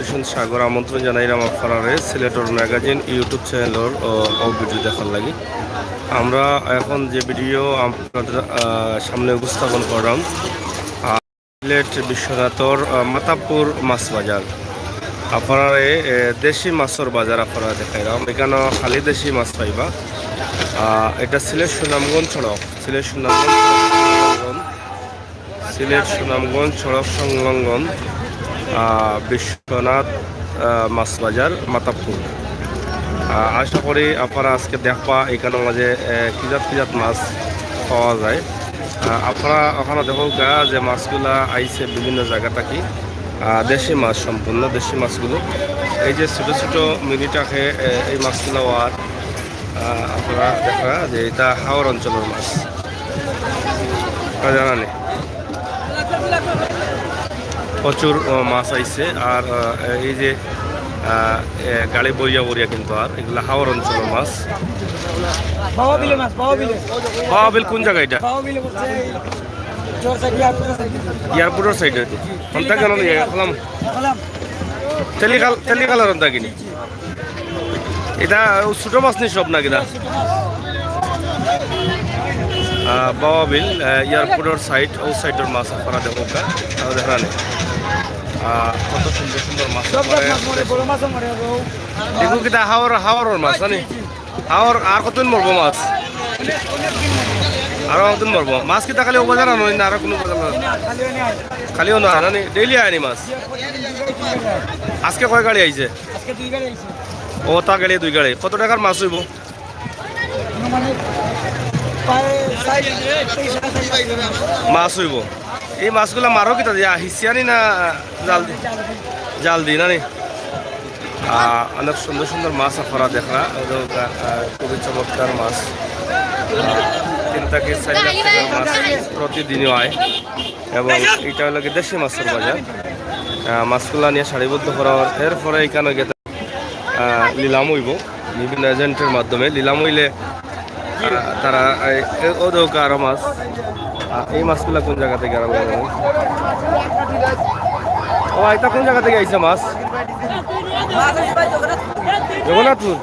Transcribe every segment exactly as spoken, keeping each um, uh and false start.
ভীষণ সাগর আমন্ত্রণ জানাইলাম আপনারারে সিলেটর ম্যাগাজিন YouTube চ্যানেলর, ও, ও ভিডিও দেখার লাগি। আমরা এখন যে ভিডিও আপনাদের, আহ, সামনে উপস্থাপন করলাম, আহ, সিলেট বিশ্বনাথর, আহ, মাতাবপুর মাছ বাজার। আপনারারে, এ, দেশি মাছর বাজার আপনারা দেখাইলাম। এখানো খালি দেশি মাছ পাইবা। আহ, এটা সিলেট সুনামগঞ্জ সড়ক, সিলেট সুনামগঞ্জ সড়ক সংলগ্ন, সিলেট সুনামগঞ্জ সড়ক সংলগ্ন, আহ, বিশ্বনাথ, আহ, মাছ বাজার মাতাবপুর। আহ, আশা করি আপনারা আজকে দেখবা এখানো মাঝে, আহ, কি জাত কি জাত মাছ পাওয়া যায়। আহ, আপনারা ওখানো দেখউক্কা যে মাছগুলা আইছে বিভিন্ন জাগা থাকি, আহ, দেশি মাছ, সম্পূর্ণ দেশি মাছগুলো। এই যে ছোট ছোট মিনি ট্রাকে, আহ, এই মাছগুলা আর, আহ, আপনারা দেখরা যে এটা হাওর অঞ্চলর মাছ। তা জানা নেই। প্রচুর, আহ, মাছ আইছে। আর, আহ, এই যে, আহ, এ, গাড়ি বইয়া বইয়া কিন্তু আর এগুলা হাওর অঞ্চলর মাছ। বাবা বিলে মাছ, বাবা বিলে। বাবা বিল কোন জায়গা এটা? বাবা বিলে বলছে এই জোর সাইড, এয়ারপোর্টের সাইড। এয়ারপোর্টের সাইডে। কোনটা কেন নিয়ে গেলাম? গেলাম। তেলিকাল-, তেলিকালার কোনটা কিনি? এটা ছোট মাছ নি সব নাকি না? আহ, বাবা বিল, আহ, এয়ারপোর্টের সাইড, ও সাইডের মাছ আপনারা দেখউক্কা, তাও দেখা নেই। আহ, কত সুন্দর সুন্দর মাছ। সব জাত মাছ মরে, বড় মাছও মরে, রৌ। দেখো কিতা হাওর, হাওরর মাছ, জানি? হাওর আর কতদিন মরবো মাছ? আরো কতদিন মরবো? মাছ কিতা খালি ও বাজার আনো না, আরো কোনো বাজার আনো? খালিও না, জানি? ডেইলি আয়নি মাছ। আজকে কয় গাড়ি আইছে? আজকে দুই গাড়ি আইছে। ও, তা গাড়ি দুই গাড়ি। কত টাকার মাছ হইব? মানে প্রায় ষাট, তেইশ হাজার। মাছ হইব। এই মাছগুলা মারো কিতা দিয়া? হিসিয়ানি না জাল দি? জাল দি, না নি? আহ, অনেক সুন্দর সুন্দর মাছ আপনারা দেখরা। ওদের, আহ, খুবই চমৎকার মাছ। আহ, তিন থেকে চার লাখ টাকার মাছ প্রতিদিনই হয়। এবং এটা হলো কি দেশি মাছের বাজার। আহ, মাছগুলা নিয়ে সারিবদ্ধ করা হয়। এরপরে এখানে গিয়ে আহ, নিলাম হইব বিভিন্ন এজেন্টের মাধ্যমে। নিলাম হইলে, আহ, তারা এই, এই, ও দেখো আরো মাছ। আহ, এই মাছগুলা কোন জায়গা থেকে আরম্ভ করবো? ও, এটা কোন জায়গা থেকে আইছে মাছ? জগন্নাথপুর।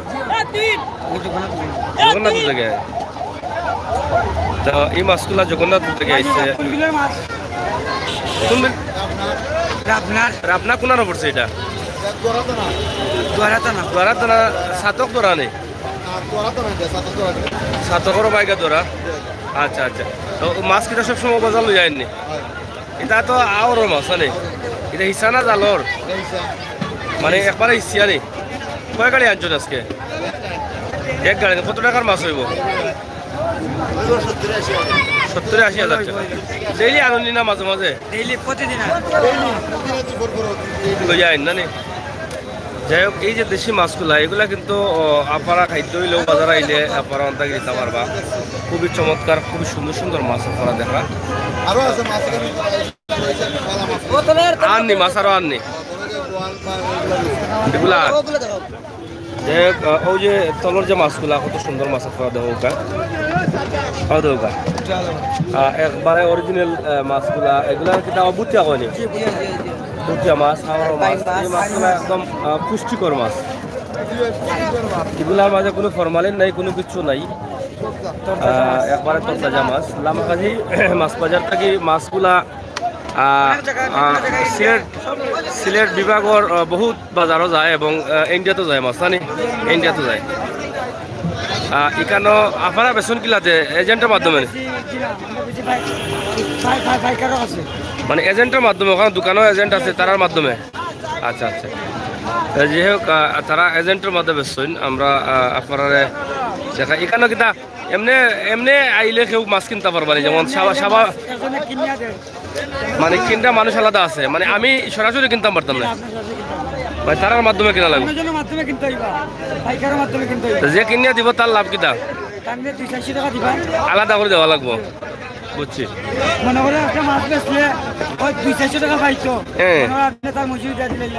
জগন্নাথপুর থেকে। তো এই মাছগুলা জগন্নাথপুর থেকে আইছে। কোন বিল? রাবনা। রাবনা কোনানো পড়ছে এটা? দুয়ারাতানা। দুয়ারাতানা, সাতক দরা নেই? সাতকর বাইগা দরা। আচ্ছা, আচ্ছা। তো মাছ কিতা সব সময় বাজার লই আইননি? এটা তো আওরর মাছ, না নি? এটা হিসা না জালর? মানে একবারে হিসিয়া নি? কয় গাড়ি আনছো আজকে? এক গাড়ি। কত টাকার মাছ হইব? সত্তর আশি হাজার টাকা। ডেইলি আনন্দি না মাঝে মাঝে? ডেইলি, প্রতিদিন আনি। লইয়া আইন না নি? যাই হোক, এই যে দেশি মাছগুলা, এগুলা কিন্তু, ও, আপনারা খাইতে হইলেও বাজারে আইলে আপনারা অন্তাকে দিতে পারবা। খুবই চমৎকার, খুবই সুন্দর সুন্দর মাছ আপনারা দেখা। আরো আছে মাছ এখানে। আননি মাছ, আরো আননি। এগুলা আর। যাই হোক, আহ, ওই যে তলর যে মাছগুলা, কত সুন্দর মাছ আপনারা দেখো ওটা। ও দেখো ওটা। আহ, একবারে অরিজিনাল, আহ, মাছগুলা, এগুলা কিতা বুটিয়া কয়নি? বুটিয়া মাছ, হাওর মাছ, এই মাছগুলা একদম, আহ, পুষ্টিকর মাছ। এগুলার মাঝে কোনো ফরমালিন নাই, কোনো কিছু নাই। আহ, একবারে তরতাজা মাছ। লামাকাজি মাছ বাজার থাকি মাছগুলা, আহ, আহ, সিলেট, সিলেট বিভাগর, আহ, বহুত বাজারও যায় এবং, আহ, ইন্ডিয়াতেও যায় মাছ, জানি? ইন্ডিয়াতেও যায়। আহ, এখানো আপনারা বেচইন কিলাতে? এজেন্টের মাধ্যমে? মানে এজেন্টের মাধ্যমে, ওখানে দোকানও এজেন্ট আছে, তারার মাধ্যমে? আচ্ছা, আচ্ছা। তা যাই হোক, আহ, তারা এজেন্টের মাধ্যমে বেচইন। আমরা, আহ, আপনারারে দেখা, এখানো কিতা এমনে, এমনে আইলে কেউ মাছ কিনতে পারবা না, যেমন সাবা, সাবা, মানে কিনটা মানুষ আলাদা আছে, মানে আমি সরাসরি কিনতাম পারতাম না। মানে তারার মাধ্যমে কিনা লাগবে। অন্যজনের মাধ্যমে কিনতে হইবা, পাইকারের মাধ্যমে কিনতে হইবা। তো যে কিনিয়া দিব তার লাভ কিতা? তার নিয়ে দুই চারশো টাকা দিবা। আলাদা করে দেওয়া লাগবো, বুঝছি। মনে করে একটা মাছ বেচলে হয় দুই চারশো টাকা পাইতো। হ্যাঁ। মনে হয় আপনি তার মজুরি দিয়ে দিলেন।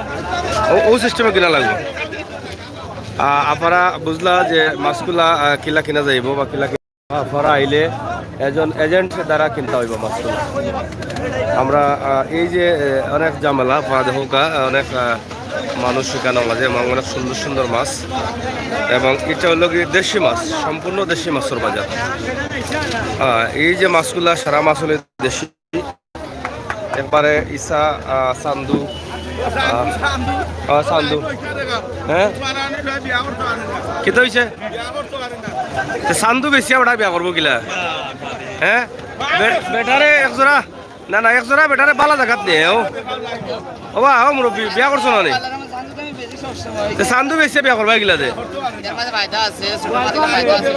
ও, ও সিস্টেমে কিনা লাগবে। আহ, আপনারা বুঝলা যে মাছগুলা, আহ, কিলা কিনা যাইব বা কিলা কিনা, আপনারা আইলে এজন এজেন্ট দ্বারা কিনতে হইব মাছগুলা। আমরা, আহ, এই যে, আহ, অনেক ঝামেলা, আপনারা দেখুন, আহ, অনেক, আহ, মানুষ এখানে, যে অনেক সুন্দর সুন্দর মাছ। এবং এটা হলো কি দেশি মাছ, সম্পূর্ণ দেশি মাছের বাজার। হ্যাঁ, এই যে মাছগুলা, সারা মাছ হলো দেশি। একবারে ইসা, আহ, চান্দু, আহ, আহ, চান্দু। হ্যাঁ, কিতা হইছে? তে চান্দু বেচিয়া বেটা বিয়া করবো কিলা? হ্যাঁ, বে-, বেটারে এক জোড়া, না না, এক জোড়া বেটারে বালা জাগাত দে। ও, ও বা, ও মুরব্বী, বিয়া করছো না নি? তে চান্দু বেচিয়া বিয়া করবা কিলা দে? এর মাঝে ফায়দা আছে, ছোট মাঝে ফায়দা আছে।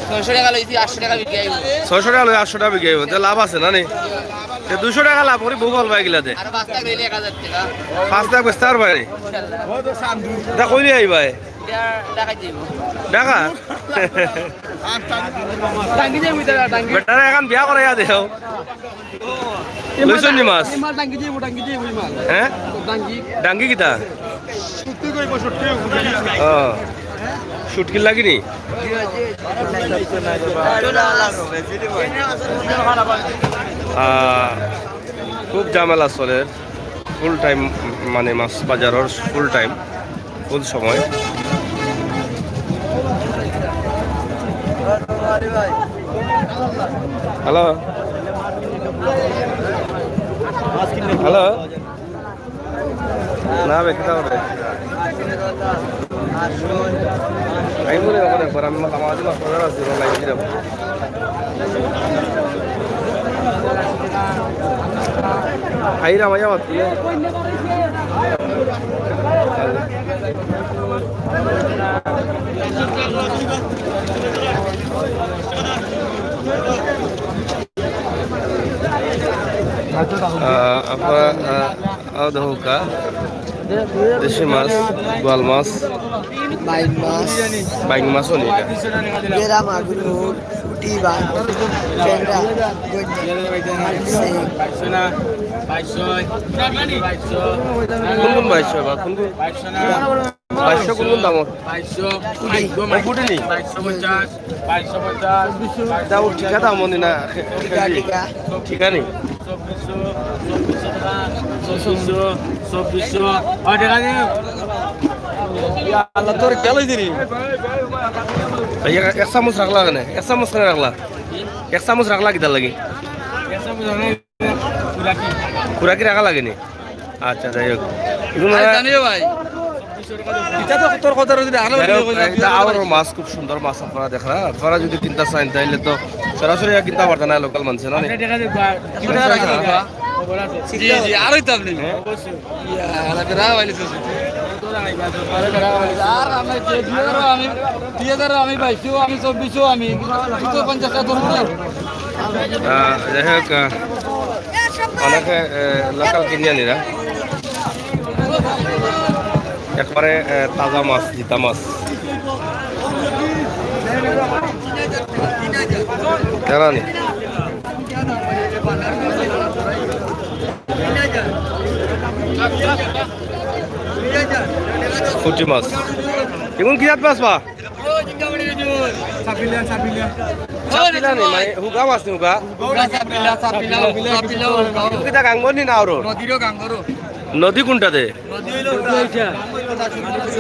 ছয়শো টাকা লইছি, আটশো টাকা বিক্রি অইবো। ছয়শো টাকা লই আটশো টাকা বিক্রি অইবো, তে লাভ আছে না নি? তে দুইশো টাকা লাভ করি বউ পালবা কিলা দে? আর পাঁচ লাখ লইলে এক হাজার টাকা। পাঁচ লাখ বেচতে পারবা নি? ইনশাল্লাহ। তা কইলে আইবায়? ইটা ঢাকা যাইবো। ঢাকা? টাঙ্গি যাইবো, ইটা টাঙ্গি। বেটারে এখন বিয়া করাইয়া দেও। লইছনি মাছ? এই মাছ টাঙ্গি যাইবো, টাঙ্গি যাইবো এই মাছ। হ্যাঁ? টাঙ্গি। ডাঙ্গি কিতা? শুটকি কইবো, শুটকি। ও, শুটকির লাগি নি? আহ, খুব ঝামেলা চলের। ফুল টাইম, মানে মাছ বাজারর ফুল টাইম, ফুল সময়। Hello, hello. না বে, কিতা করে? আমি মনে হয় একবার আমি মাঝে মাছ বাজার আছি, ওরা লাইন দিলাম। আইরা মাইয়া মাত দিলে। আহ, আপনারা, আহ, আহ, দেখো কা, দেশি মাছ, বোয়াল মাছ, বাইং মাছ, বাইং মাছও নেই এটা। গেরা মাগুর, পুটি, বাং, টেংরা, গঞ্জি, সিং। কোন কোন বাইশ বা কোন কোন? বাইশ কোন কোন দামর? বাইশশো। ফুটি। ও, ফুটি নি? বাইশশো পঞ্চাশ, বাইশশো পঞ্চাশ। দাও, ঠিকা দাম মনে না, খে-, খে-, ঠিকা, খে-, ঠিকা। ঠিকা নি? চব্বিশশো, চব্বিশশো টাকা, চব্বিশশো, চব্বিশশো। ও, ঠিকা নি? ইয়া আল্লাহ, তোর গেলই দিলি। এই এক, এক চামচ রাখলা কেনে? এক চামচ কেনে রাখলা? এক চামচ রাখলা কিতার লাগি? এক চামচ রাখলে খুরাকি। খুরাকি রাখা লাগে নি? আচ্ছা, যাই হোক। এগুলো আরে না জানিও ভাই। ইটা তো তোর কথা যদি আরো যাই হোক, বলে এটা কইলাম, আরো মাছ, খুব সুন্দর মাছ আপনারা দেখরা। আপনারা যদি কিনতে চান, তাইলে তো সরাসরি আর কিনতে পারতেন না, লোকাল মানছে না নি? আচ্ছা, ঠিক আছে, বা-, কিনতে চান না? জি, জি, আরোই তো আপনি। হ্যাঁ? ইয়া, আলাদা রাখা হইলে তো। আর আমি যে দুই হাজার আমি, দুই হাজার আমি বাইশশো, আমি চব্বিশশো, আমি দুইশো পঞ্চাশ টাকা ধরবো না। আহ, যাই হোক, আহ, অনেকে, আহ, লোকাল কিনে আনিরা। একবারে, আহ, তাজা মাছ, জিতা মাছ। জানা নি? পুঁটি মাছ। এগুন কি জাত মাছ বা? চাপিলা, চাপিলা। চাপিলা নি, মানে হুগা মাছ নি, হুগা? হুগা চাপিলা, চাপিলা, চাপিলা, হুগা। কিতা গাঙ্গর নি না আরো? নদীরও গাঙ্গরও। নদী কোনটাতে? নদী হইলো ওটা।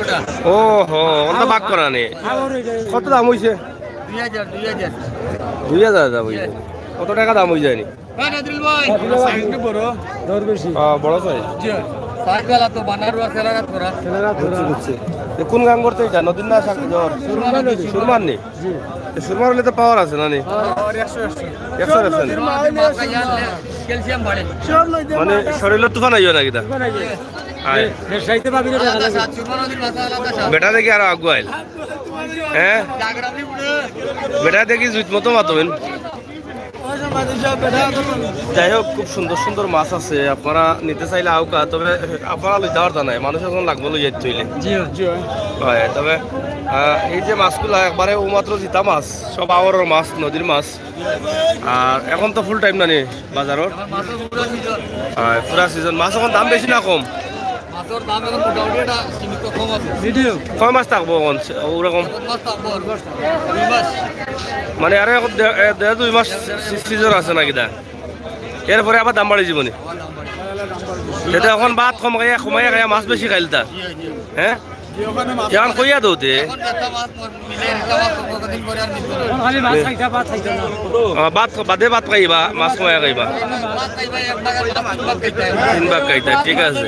ওটা। ও হো, ওটা বাক করা নি। কত দাম হইছে? দুই হাজার, দুই হাজার। দুই হাজার দাম হইছে। কত টাকা দাম হই যায়নি? হ্যাঁ, নাজরুল ভাই। সাইজ একটু বড়। দর বেশি। আহ, বড় সাইজ। জি। সাইজ বেলা তো বানারুয়া সেলারাত করা। বুঝছি, বুঝছি। এ কোন গাঙ্গর তো এটা? নদীর না সাগর? সুরমা নদী। সুরমার নি? জি। এ সুরমার হলে তো পাওয়ার আছে না নি? পাওয়ার একশো, একশো। একশো, একশো নি? সুরমা নদীর মাছ খাইয়া আনলে ক্যালসিয়াম বাড়ে। মানে শরীরর তুফান আইও না কিতা? তুফান আইও। আয়। এ, এ সাইডে ভাবি রে, আলাদা স্বাদ, সুরমা নদীর মাছ আলাদা স্বাদ। বেটা দেখি আরো আগুয়াইল। হ্যাঁ? জাগরানি উড়ে। বেটা দেখি জুইত মতো মাতবেন। যাই হোক, খুব সুন্দর সুন্দর মাছ আছে, আপনারা নিতে চাইলে আউকা, তবে আপনারা লইতে পারতা নাই, মানুষ এখন লাগবো লই যাইতে হইলে। জি, জি। হয়, তবে, আহ, এই যে মাছগুলা একবারে ও মাত্র জিতা মাছ, সব আওয়ারর মাছ, নদীর মাছ। আর এখন তো ফুল টাইম না নি বাজারর? এখন মাছের পুরা সিজন। হয়, পুরা সিজন। মাছ এখন দাম বেশি না কম? মাছের দাম এখন মোটামুটি একটা সীমিত কম আছে। মিডিয়াম। কয় মাছ থাকবো এখন? ওরকম? এক মাস থাকবো আর। দুই মাস। মানে আরো এখন দে-, এ, দেড় দুই মাস সি-, সিজন আছে নাকি দা? এরপরে আবার দাম বাড়ি যাবো নি? আবার দাম বাড়ে। তে তো অখন ভাত কম খাইয়া, কমাইয়া খাইয়া মাছ বেশি খাইলতা। হ্যাঁ? অখন কইয়া দেও তে। অখন খালি মাছ খাইতা, ভাত খাইতা না। ও, ভাত, বাদে ভাত খাইবা, মাছ কমাইয়া খাইবা। তিন ভাগ খাইতা, ঠিক আছে।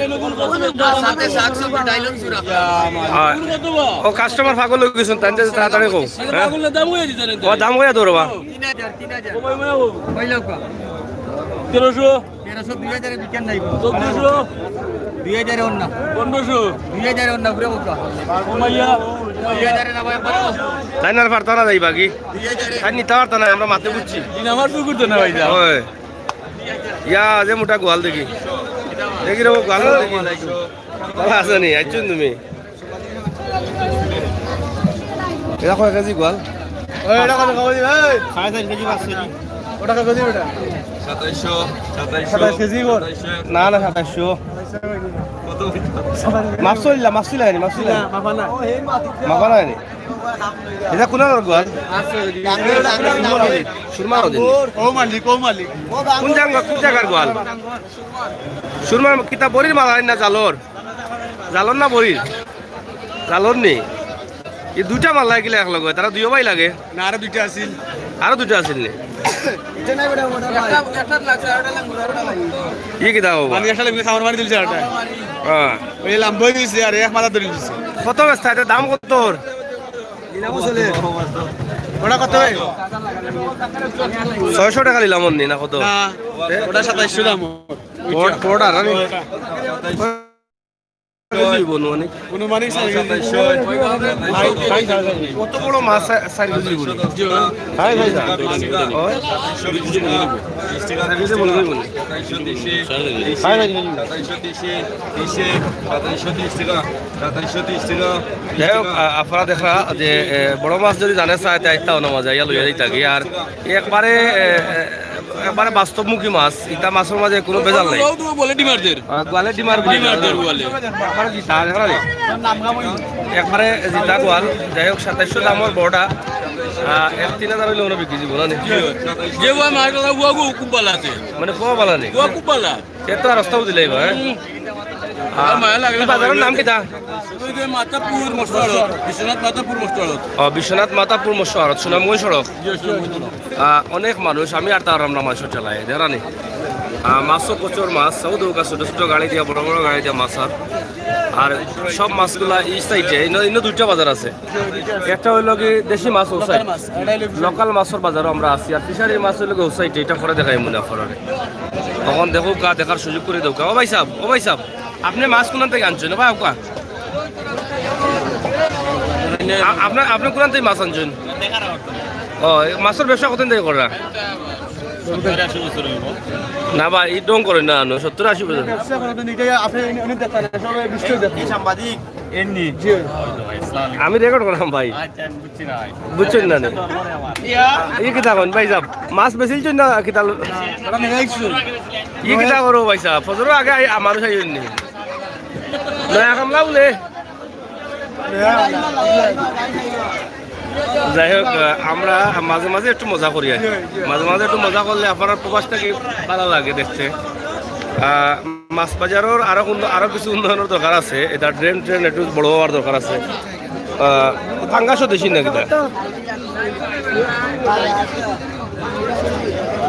ও, কাস্টমার পাগল অই গেছইন, তাইন তাড়াতাড়ি কও। হ্যাঁ? ও, দাম কইয়া দেও রে বা। তিন হাজার, তিন হাজার। তেরোশো। তেরোশো, দুই হাজারে বিকেন নাই। চোদ্দশো। দুই হাজারে অর না। পনেরোশো। দুই হাজারে অর না, ঘুরে বলতো। কমাইয়া। দুই হাজারে না ভাই, একবারে। তাইন আর পারতা না যাইবা কি? দুই হাজারে। তাইন নিতা পারতা না, আমরা মাতে বুঝছি। দিন আমার পুকুর তো না ভাই, যাও। ওই। ইয়া, যে মোটা গোয়াল দেখি। দেখি রে, ও গোয়াল দেখি। ভালা আছো নি? আইছো নি তুমি? এটা কয় কেজি গোয়াল? ওই, এটা কত কেজি, ভাই? সাড়ে চার কেজি, পাঁচ কেজি। ওটা কত কেজি ওটা? সাতাইশশো, সাতাইশশো, সাতাইশ কেজি গোয়াল? সাতাইশশো। না, না, সাতাইশশো। কত? মাপছইলা, মাপছইলা নি, মাপছইলা। না, মাপা না। মাপা না নি। এটা কোন গোয়াল? সুরমা নদী। ও মালিক, ও মালিক। কোন জায়গা, কোন জায়গার গোয়াল? সুরমা কিতা বড়ির মালা না জালর? জালর না বড়ির? জালর নি? এই দুইটা মালা গিলা এক লগে, তারা দুইও ভাই লাগে? না, আরো দুইটা আছিল। আরো দুইটা আছিল নি? ই কিতা বাবা? পানি আসলে এমনি খাবার মারি দিলছে আরটা। হ্যাঁ। ওই লাম্বা হয়ে গেছে আর এক মাথা ধরে দিছে। কত বেচতা? এটা দাম কত ওর? ওটা কত ভাই? ছয়শো টাকা নিলাম অন্যে না কত? না, ওটা সাতাইশশো দাম। বড়, বড়টা আর নি? কেজি হইব আনুমানিক। আনুমানিক সাড়ে কেজি। কত বড় মাছ? চা-, চার কেজি হইব। জি, ভাই। হয়, ভাই। হয়। চার কেজি বলে হইব। হয়, ভাই। যাই হোক, আ-, আপনারা দেখরা যে, এ, বড় মাছ যদি জানে চায়, তাই তাও না মাছ আইয়া লইয়া যাইতা কি। আর একবারে, এ, এ, একবারে বাস্তবমুখী মাছ, ইটা মাছর মাঝে কোনো ভেজাল নাই। ও তো বলে ডিমারদের। আহ, গোয়ালে ডিমার বলে। ডিমারদের গোয়ালে। একবারে জিতা, দেখরা নি? একবারে জিতা গোয়াল, যাই হোক, সাতাইশশো দামর বড়টা, আহ, এক তিন হাজার হইলে মনে বিক্রি দিব না নি? যে ওয়া মারলা, ওয়া গো খুব ভালা আছে। মানে, খুব ভালা নি? ওয়া খুব ভালা। সে তো আর রাস্তাও দিলাই বা, হ্যাঁ? হুম। আহ, আর মায়া লাগলে এই বাজারর নাম কিতা? ওই যে মাতাপুর মশলা আড়ত, বিশ্বনাথ মাতাপুর মশলা আড়ত। ও, বিশ্বনাথ মাতাপুর মশলা আড়ত, সুনামগঞ্জ সড়ক। জি, সুনামগঞ্জ সড়ক। আহ, অনেক মানুষ, আমি আর তার আমরা মাছ চালাই, দেখরা নি? আহ, মাছও প্রচুর মাছ, সব দৌকা ছোট ছোট গাড়ি দিয়া, বড় বড় গাড়ি দিয়া মাছ আর। আর সব মাছগুলা এই সাইডে, ইনো, ইনো দুইটা বাজার আছে। একটা হইলো কি দেশি মাছ ও সাইড, লোকাল মাছ, লোকাল মাছর বাজারও আমরা আছি। আর ফিশারির মাছ হইলো কি ও সাইডে, এটা পরে দেখাই মনে আপনারে। তখন দেখো কা দেখার সুযোগ করে দেও কা। ও ভাই সাহেব, ও ভাই সাহেব, আপনি মাছ কোন থেকে আনছেন? ও ভাই, আপকা? আ-, আপনার, আপনি কোন থেকে মাছ আনছেন? ও, এই মাছর ব্যবসা কতদিন থেকে কররা? না ভাই, এই ঢং করেন না, না, সত্তর আশি বছর। ব্যবসা করার জন্য এটাই আপনি এনে, এনে দেখেন, সবাই বিশ টাকা দেখেন। সাংবাদিক, এমনি। জি। আমি রেকর্ড করলাম ভাই। আচ্ছা, আমি বুঝছি না ভাই। বুঝছেন না নি? ব্যবসা তো আমার, আমার। এই কিতা কন ভাই সাহেব? মাছ বেচিলছেন না কিতা? ওটা মেলাইছো। এই কিতা করো ভাই সাহেব? ফজরর আগে আই-, আমার সাইড নি। নয়া কামলা বলে। যাই হোক, আহ, আমরা মাঝে মাঝে একটু মজা করি আর কি। মাঝে মাঝে একটু মজা করলে আপনার প্রবাস থেকে ভালো লাগে দেখতে। আহ, মাছ বাজারর আরো উন্ন-, আরো কিছু উন্নয়নের দরকার আছে। এটা ড্রেন ট্রেন একটু বড় হওয়ার দরকার আছে। আহ, ফাঙ্গাসও দেশি নাকি তা?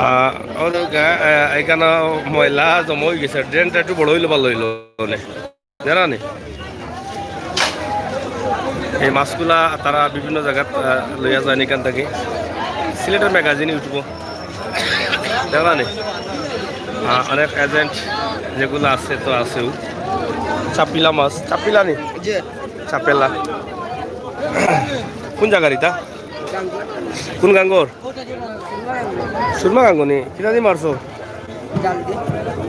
আহ, ওর গা-, আহ, এখানে ময়লা জমা হয়ে গেছে, ড্রেনটা একটু বড় হইলে ভালো হইলো। দেখরা নি? এই মাছগুলা তারা বিভিন্ন জায়গাত, আহ, লইয়া যায় এখান থেকে। সিলেটের ম্যাগাজিন ইউটিউবও। দেখরা নি? আহ, অনেক এজেন্ট যেগুলো আছে তো আছেও। চাপিলা মাছ, চাপিলা নি? জি। চাপেলা। কোন জায়গার এটা? কোন গাঙ্গর? সুরমা গাঙ্গ নি? কিতা দি মারছো?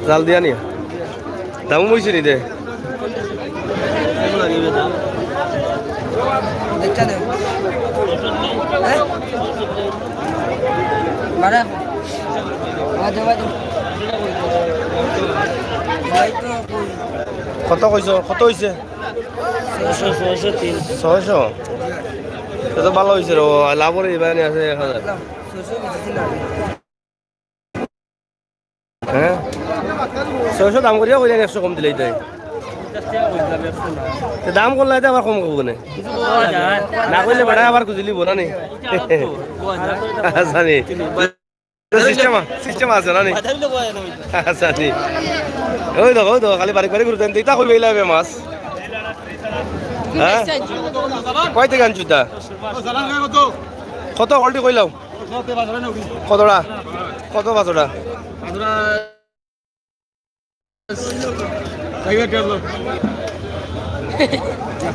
জাল দিয়া নি? দামও বইছে নি দে? দেখছা না? হ্যাঁ? বাড়া। বাজে, বাজে। কত কইছো? কত হইছে? ছয়শো, ছয়শো তিন। ছয়শো? এ তো ভালো হইছে রে, ও লাভ করে দিবা নি আছে এক হাজার। ছয়শো বেশি ছিল। হ্যাঁ? ছয়শো দাম করিয়া কইলেন, একশো কম দিলেই তাই। তে দাম করলে তো আবার কম করবো না। না কইলে বেটা আবার খুঁজিলিব না নি। আচ্ছা নি। সিস্টেম, সিস্টেম আছে না নি? আচ্ছা নি। ওই দেখো, ওই দেখো, খালি বারিক বারিক ঘুরতেন। ইটা কই পাইলা বে মাছ? হ্যাঁ? কই থেকে আনছো ইটা? কত কোয়ালিটি কইলাও? কতটা? কত পাঁচটা?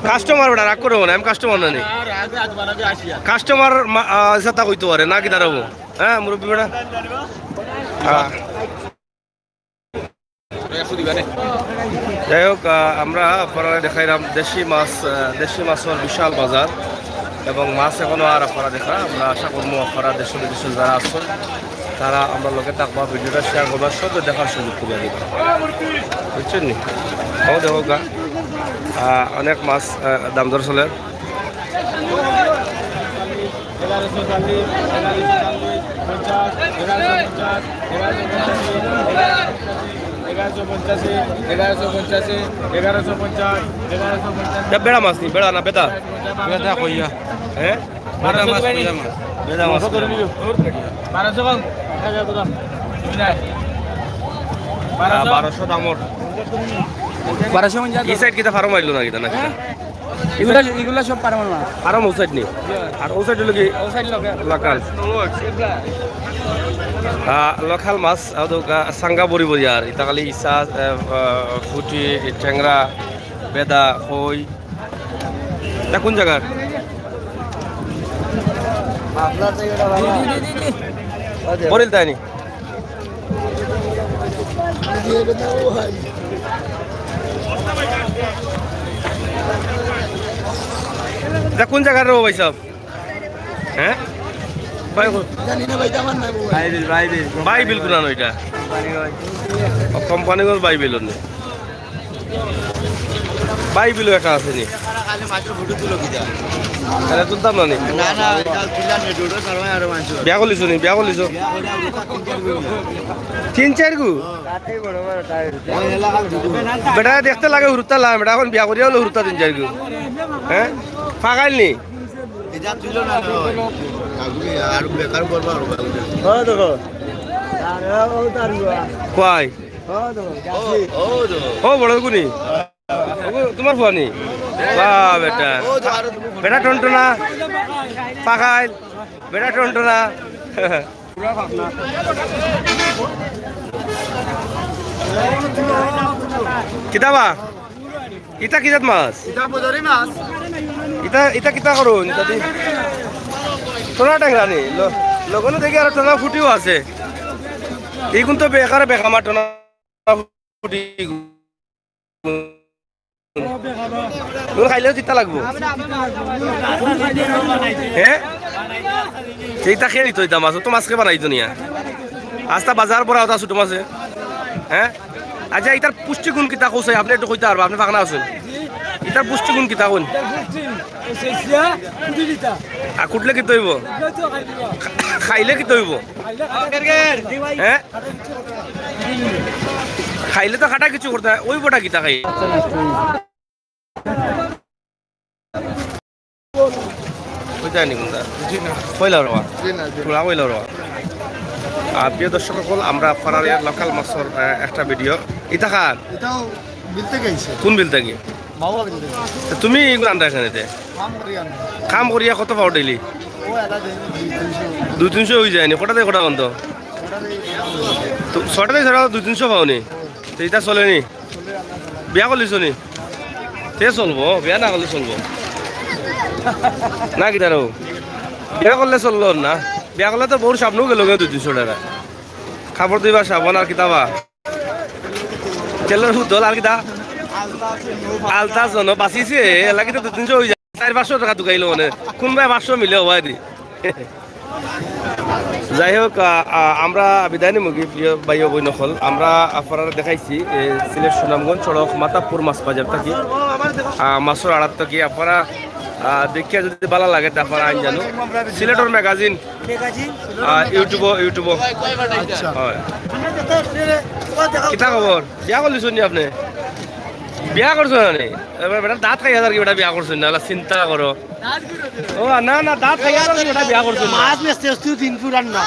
কাস্টমার ওটা রাগ করবো না, আমি কাস্টমার না নি। কাস্টমার সাথে কইতে পারে না কি দাঁড়াবো? হ্যাঁ, মুরব্বী বেটা। আহ। যাই হোক, আহ, আমরা আপনারা দেখাইলাম দেশি মাছ, আহ, দেশি মাছর বিশাল বাজার এবং মাছ এখনো আর আপনারা দেখা। আমরা আশা করবো আপনারা দেশে বিদেশে যারা আছেন তারা আমরা লগে থাকবা, ভিডিওটা শেয়ার করবা, সব দেখার সুযোগ করে দিবা, বুঝছেন নি? ও দেখো গা, আহ, অনেক মাছ, আহ, দাম দর চলে। এগারোশো পঞ্চাশ, এগারোশো পঞ্চাশ, এগারোশো পঞ্চাশ। বেড়া মাছ নি, বেড়া না বেদা? বেদা কইয়া। হ্যাঁ? বেদা মাছ, বেদা মাছ। বেদা মাছ। বারোশো কম। আহ, বারোশো দামর। বারোশো পঞ্চাশ। এই সাইড কিতা ফার্ম আইলো না কিতা না কিতা? এগুলা, এগুলা সব ফার্ম না। ফার্ম ও সাইড নি? আর ও সাইড হলো কি? ও সাইড লোকাল। লোকাল। আহ, লোকাল মাছ, আহ, তো, আহ, সাঙ্গা বড়ি বড়ি আর। ইতা খালি ইসা, আহ, আহ, ফুটি, টেংরা, বেদা, কই। ইতা কোন জাগার? বরিল তাই নি? ইতা কোন জাগার রে ভাই সাহেব? হ্যাঁ? ভাই, জানি না ভাই, আমার নাম বাইবিল, বাইবিল। বাইবিল কোন ইটা? কোম্পানিগঞ্জ। ও, কোম্পানিগঞ্জ বাইবিল অন্য। বাইবিলও একটা আছে নি? তাহলে তুলতাম না নি? না, না, এটা তুললাম না, এটা ওটা সারা আরো মাংস। বিয়া করলিছ নি? বিয়া করলিছ? তিন চাইর গু? বেটা দেখতে লাগে হুরুতা লাম, বেটা এখন বিয়া করিয়া হলো হুরুতা তিন চাইর গু। হ্যাঁ? ফাগাইল নি? এটা তুইল না, না, ওই। আর বেকার করবো আর বেকার। কয়? ও, ও, ও। ও, বড় গুনি। ও, তোমার ফুয়া নি? বাহ, বেটা। বেটা টনটনা। ফাগাইল। বেটা টনটনা। কিতা বা? ইটা কি জাত মাছ? ইটা বাজারি মাছ। ইটা, ইটা কিতা করইন? ইটা দি টনা টেংরা নি? ল-, লগনো দেখি আর টনা ফুটিও আছে। ইগুন তো বেকার বেকামা টনা ফুটি। ইগুন খাইলেও তিতা লাগবো। হ্যাঁ? সেইটা খেয়ে নিত ইতা মাছ, অত মাছ কে বানাইতো নিয়া। আস্তা বাজার ভরা অতা ছোট মাছে। হ্যাঁ? আচ্ছা, ইতার পুষ্টিগুণ কিতা কইছে? আপনি একটু কইতা পারবা, আপনি ফাগনা আছইন। ইতার পুষ্টিগুণ কিতা কইন? আর কুটলে কিতা অইবো? খাইলে কিতা অইবো? হ্যাঁ? খাইলে তো খাটা কিছু করতে হয়, অইবোটা কিতা খাই? বুঝায়নি কোনটা? জি না। কইলা রবা? জি না, জি না। পুরা কইলা রবা? আর প্রিয় দর্শক সকল, আমরা আপনারারে লোকাল মাছর, আহ, একটা ভিডিও। ইতা কার? ইটাও বিল থাকি আইছে। কোন বিল থাকি? বাবা বিল থাকি। তে তুমি ইগুন আনরা কেনে তে? কাম করি আনি। কাম করিয়া কত পাও ডেইলি? ও, এটা দেয় দুই তিনশো। দুই তিনশো অইযায়নি? কটা থাকি কটা পর্যন্ত? ছটা থাকি ছটা। তো ছটা থাকি ছটা দুই তিনশো পাও নি? তে ইতা চলে নি? বিয়া করলিছ নি? তে চলবো, বিয়া না করলে চলবো। না কিতা রে? বিয়া করলে চললো না। বিয়া করলে তো বউর সামনেও গেল গেল দুই তিনশো টেকা। কাপড় ধুইবার সাবান আর কিতা বা? তেলর বোতল আর কিতা? আলতা জনো বাঁচিছে, এলা কিতা দুই তিনশো অইযায়। চাইর পাঁচশো টেকা ঢুকাইলো মানে। কোনবায় পাঁচশো মিলে হবায় দি। যাই হোক, আ, আ, আমরা বিদায় নিমুগি, প্রিয় ভাই ও বইন অকল। আমরা আপনারারে দেখাইছি, এ, সিলেট সুনামগঞ্জ সড়ক মাতাবপুর মাছ বাজার থাকি, আ, মাছর আড়ত থাকি। আপনারা, আ, দেখিয়া যদি ভালা লাগে, তে আপনারা আইন জানো। সিলেটর ম্যাগাজিন, আ, YouTube-ও, YouTube-ও। আচ্ছা। হয়। কিতা খবর? বিয়া করলিছইন নি আপনে? বিয়া করছো না নি? এবার বেটা দাঁত খাইয়া যার কি বেটা বিয়া করছইন না, অলা চিন্তা করো। ও না না, দাঁত খাইয়া যার কি বেটা বিয়া করছইন না। মাছ বেচতে আসতে দিন পুরান না।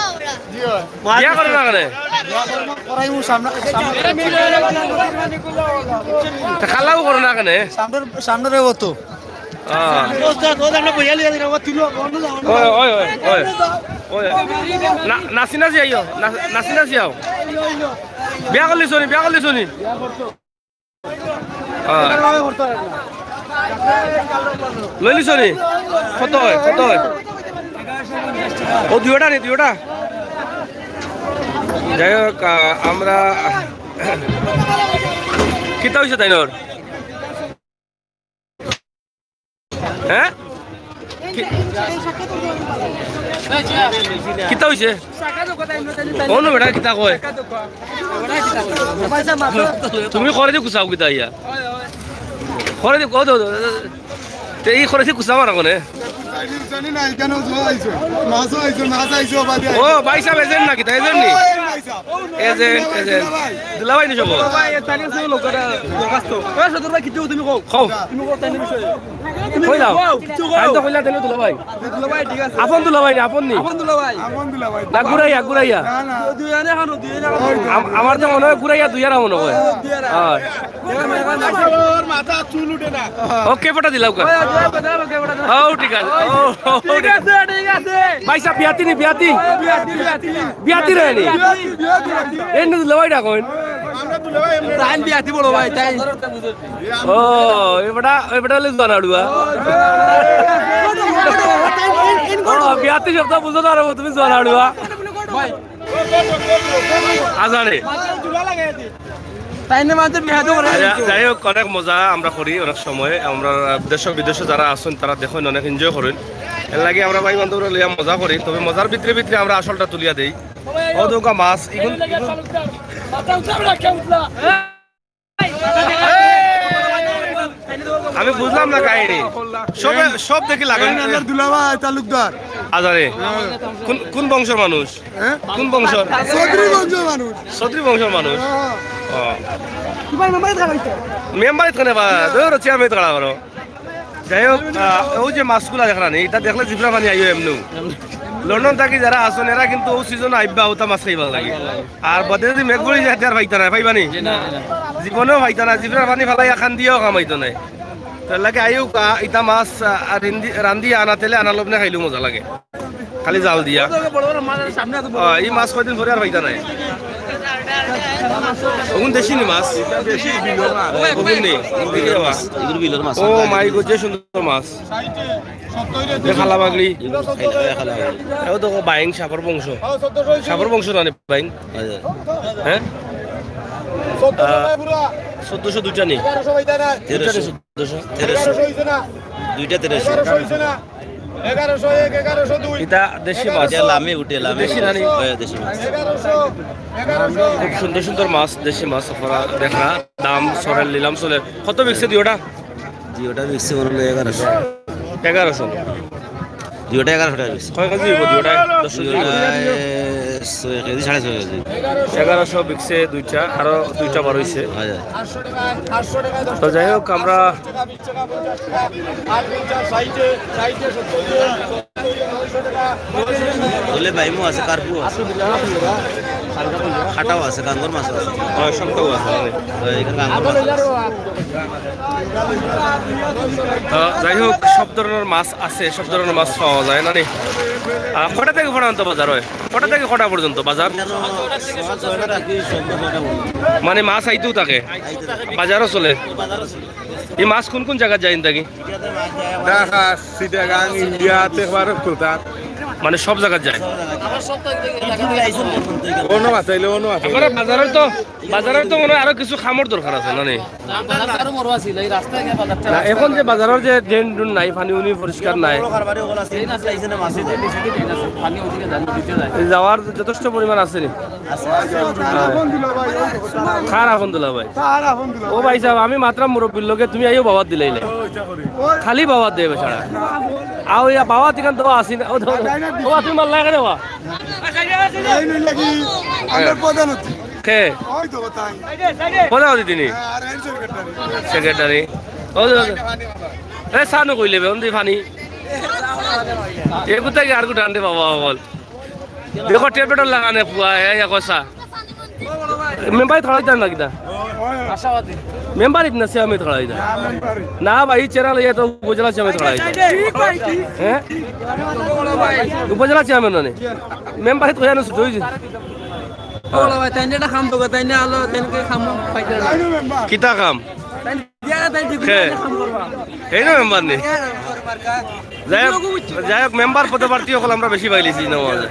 বিয়া করে না কেনে? করাইমু সামনে, সামনে। তা খালাও করে না কেনে? সামনের, সামনের ও তো। আহ। ওস্তাদ, ওস্তাদ, আমরা বইয়া লিয়া দিলাম, তুলো, বন্ধ দাও। ওই, ওই, ওই, ওই। ওই। না-, নাচি নাচি আইও, না-, নাচি নাচি আও। বিয়া করলিছইন নি, বিয়া করলিছইন নি? আহ। লইলিছইন নি? কত অয়, কত অয়? ও দুইওটা নি, দুইওটা? যাই হোক, আহ, আমরা, কিতা অইছে তাইনর? হ্যাঁ? কি-, কিতা অইছে? অনো বেটা কিতা কয়? তুমি করে দি কুচাও কিতা ইয়া? করে দি, ও দো, দো, দো। তে ই করে দি কুচা মারা কোনে? জানি না, এখানেও জোয়া আইছে। মাছও আইছে, মাছ আইছে, বাদে আইছে। ও, ভাই সাহেব, এজেন্ট নাকি? তা এজেন্ট নি? এই ভাই সাহেব। Agent, agent. দুলাভাই নি সব? ভাই, এ, তাইলে সব লোক, এটা দরখাস্ত। এ, সদর ভাই, কিতা তুমি কও? কও। তুমি কও, তাইলে বিষয়ে। তুমি কই যাও? কও, কিছু কও। আমি তো কইলা তাইলে দুলাভাই। দুলাভাই, ঠিক আছে। আপন দুলাভাই নি, আপন নি? আপন দুলাভাই। আপন দুলাভাই। না, ঘুরাইয়া, ঘুরাইয়া। না, না। দুই আনে খানো, দুই আনে খানো। আম-, আমার তো মনে হয় ঘুরাইয়া দুই আনা মনে হয়। দুই আনা। হয়। ওর মাথা চুল উঠে না। ও, কে ফটা দিলাও কা? ওই, ওই, ওই, ওই, ওই, ওই, ওই। ও, ঠিক আছে। ও, ও, ঠিক আছে, ঠিক আছে। ভাই সাহেব, বিয়াতি নি, বিয়াতি? বিয়াতি, বিয়াতি। বিয়াতি রে নি? বিয়াতি, বিয়াতি, বিয়াতি। এই নি দুলাভাই ডাকইন। আমরা দুলাভাই, আমরা তাই বিয়াতি বড় ভাই, তাই। ও, এবাটা, এবাটা হলে জোয়ান আড়ুয়া। ও, বিয়াতি শব্দ বুঝো না রে, তুমি জোয়ান আড়ুয়া। ভাই। আজারে। তাই না, মাঝে বিয়া তো করে। যা-, যাই হোক, অনেক মজা আমরা করি, অনেক সময় আমরা দেশ বিদেশে যারা আছেন তারা দেখেন, অনেক এনজয় করেন। এর লাগি আমরা ভাই বান্ধবরা লইয়া মজা করি, তবে মজার ভিতরে ভিতরে আমরা আসলটা তুলিয়া দেই। ও দোকা মাছ, ইগুন, ইগুন। আমি বুঝলাম না কাহিনী। সবে, সব দেখি লাগাই। এই নামের দুলাভাই তালুকদার। আজারে। হ্যাঁ। কোন, কোন বংশর মানুষ? হ্যাঁ? কোন বংশর? চৌধুরী বংশর মানুষ। চৌধুরী বংশর মানুষ। হ্যাঁ। ও। মেম্বারে থাকা বা, ধরো চেয়ারম্যান থাকা করো। যাই হোক, আহ, ওই যে মাছগুলা দেখরা নি, এটা দেখলে জিভরা পানি আইও এমনু। লন্ডন থাকি যারা আছেন, এরা কিন্তু ওই সিজনে আইবা, ওটা মাছ খাইবার লাগি। আর বাদে যদি মেঘ পড়ি যায়, তে আর পাইতা না, পাইবা নি? জীবনেও পাইতা না, জিভরা পানি ফালাই এখান দিয়েও কামাইতো নাই। তার লাগে আইও কা-, ইটা মাছ, আহ, আর রিন্দি-, রান্দি আনা তেলে আনা লবনে খাইলেও মজা লাগে। খালি জাল দিয়া। বড় বড় মাছ আছে সামনে আছে, বড় বড়। আহ, এই মাছ কয়দিন পরে আর পাইতা নাই। ওগুন দেশি নি মাছ? দেশি বিলর মাছ। ওগুন নি? বিলর মাছ। এগুলো বিলর মাছ। Oh my God, যে সুন্দর মাছ। যে কালা বাগড়ি। এগুলো খাইলে খালা হয়। এও তো বাইং সাপর বংশ। সাপর বংশ না নি বাইং? হ্যাঁ? চোদ্দশো দুইটা নি? তেরোশো। চোদ্দশো। তেরোশো। দুইটা তেরোশো। ইটা দেশি মাছ। এটা লামে উঠে, লামে দেশি উঠে। না নি? হ্যাঁ, দেশি মাছ। খুব সুন্দর সুন্দর মাছ, দেশি মাছ আপনারা দেখরা। দাম সরের নিলাম চলে। কত বিকছে দুইটা? জি, ওটা বিকছে মনে হলো এগারোশো। এগারোশো। জি, ওটা এগারোশো টাকা বিকছে। কয় কেজি হইব দুইটা? দশ কেজি হইব? দুইটায় ছয় কেজি, সাড়ে ছয় কেজি। এগারোশো বিকছে দুইটা, আরো দুইটা বার হইছে। হয়, হয়। তো যাই হোক, আমরা বলে বাইমো আছে, কার্পু আছে, খাটাও আছে, গাঙ্গর মাছ আছে। হয়, সবটাও আছে। হয়, এখানে গাঙ্গর মাছ আছে। তো যাই হোক, সব ধরনের মাছ আছে, সব ধরনের মাছ পাওয়া যায় না নি? আহ, কটা থেকে কটা পর্যন্ত বাজার হয়? কটা থেকে কটা পর্যন্ত বাজার? মানে মাছ আইতেও থাকে, বাজারও চলে। এই মাছ কোন কোন জায়গা যায় থাকি? ঢাকা, চিটাগাং, ইন্ডিয়া, তে একবারে কোথায়? মানে সব জায়গা যায়। অন্য মাছ আইলে অন্য মাছ আইলে। আপনারা বাজারের তো, বাজারের তো মনে হয় আরো কিছু কামর দরকার আছে, না নি? না, এখন যে বাজারের যে ড্রেন ড্রেন নাই, পানি উনি পরিষ্কার নাই। এই যাওয়ার যথেষ্ট পরিমাণ আছে নি? কার আপন দুলাভাই? ও ভাই সাহেব, আমি মাতরাম মুরব্বির লগে, তুমি আইও বাওয়াত দিলাইলে। খালি বাওয়াত দেবে ছাড়া। আও ইয়া বাওয়াত ইখান তো আসি না। ও, ও, ও, তুমি মাল্লা কেন বা? এই নইলে কি আমার প্রধান অতিথি। হে। ওই তো তাই। কোথাও দিদিনি? সেক্রেটারি। ও, ও, ও। এ, সানু কইলে বে, অন্দি ফানি। এ কোথায় কি আর কোথায় আনতে বাবা বল? দেখো, টেপেটর লাগানে পুয়া, এ, এ, কষা। মেম্বারি থড়াইতা না কিতা? মেম্বারি না, সে আমি থড়াইতা। না ভাই, এই চেরা লইয়া তো উপজেলা চেয়ারম্যান থড়াইতা। হ্যাঁ? উপজেলা চেয়ারম্যান মানে? মেম্বারি তো জানো, ছুটি হয়েছে। ও ভাই, তাই না, এটা খাম তো, তাই না, আলো, তাই না, খাম, পাইতে না। কিতা কাম? তাই দিয়া, তাই ঠিক কে? কাম করবা। এই না মেম্বার নি? যাই হোক, যাই হোক, মেম্বার পদপ্রার্থী অকল আমরা বেশি পাইলিছি না মাঝে।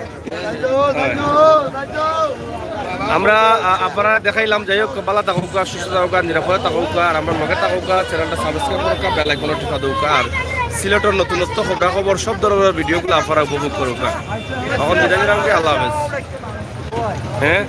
আমরা, আ, আপনারা দেখাইলাম, যাই হোক, বালা থাকউক্কা, সুস্থ থাকউক্কা, নিরাপদে থাকউক্কা, আর আমরা লগে থাকউক্কা, চ্যানেলটা সাবস্ক্রাইব করউক্কা, বেল আইকনও টিপা দেউক্কা, আর সিলেটর নতুনত্ব খবরাখবর সব ধরনের ভিডিওগুলো আপনারা উপভোগ করউক্কা। এখন বিদায় নিলাম কি, আল্লাহ হাফেজ। হ্যাঁ?